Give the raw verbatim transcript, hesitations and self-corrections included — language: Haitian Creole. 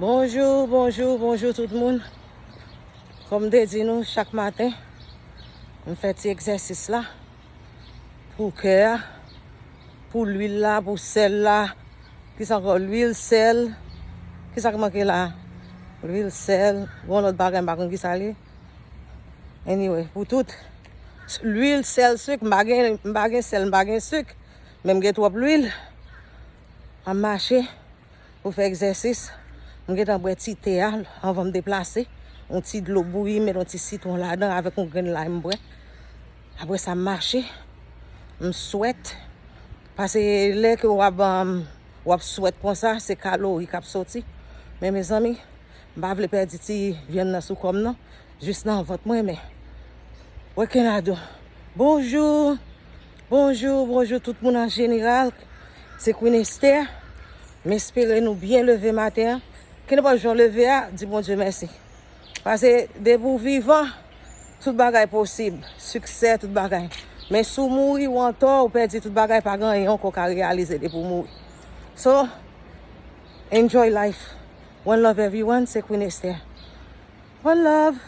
Bonjou, bonjou, bonjou tout moun. Kòm m te di nou, chak maten, m fè ti egzèsis la pou kè a, pou lwil la, pou sèl la. Kisa ankò? Lwil, sèl. Kisa k manke la? Lwil, sèl. Gon lòt bagay, m pa konn kisa l ye. Anyway, pou tout. Lwil, sèl, sik. M pa gen, m pa gen sèl, m pa gen sik. Men m gen twòp lwil. M ap mache pou fè egzèsis. M gentan bwè ti te a anvan m deplase. Yon ti dlo bouyi, met yon ti sitwon ladan avèk yon grenn lay m bwè. Apre sa, m mache. M swèt. Paske lè ke w ap, um, w ap swèt konsa, se kalori k ap soti. Men mezanmi, m pa vle pèdi ti vyann nan sou kò m nan. Jis nan vant mwen, men. What can I do? Bonjou. Bonjou, bonjou tout moun an jeneral. Se Queen Esther. M espere nou byen leve maten an. Kenenpòt jan w leve a, di Bondye mèsi. Paske depi w vivan, tout bagay posib. Siksè, tout bagay. Men si w mouri, w antò, w pèdi tout bagay, pa gen anyen ankò w ka reyalize depi w mouri. So, enjoy life. One love everyone, se Queen Esther. One love.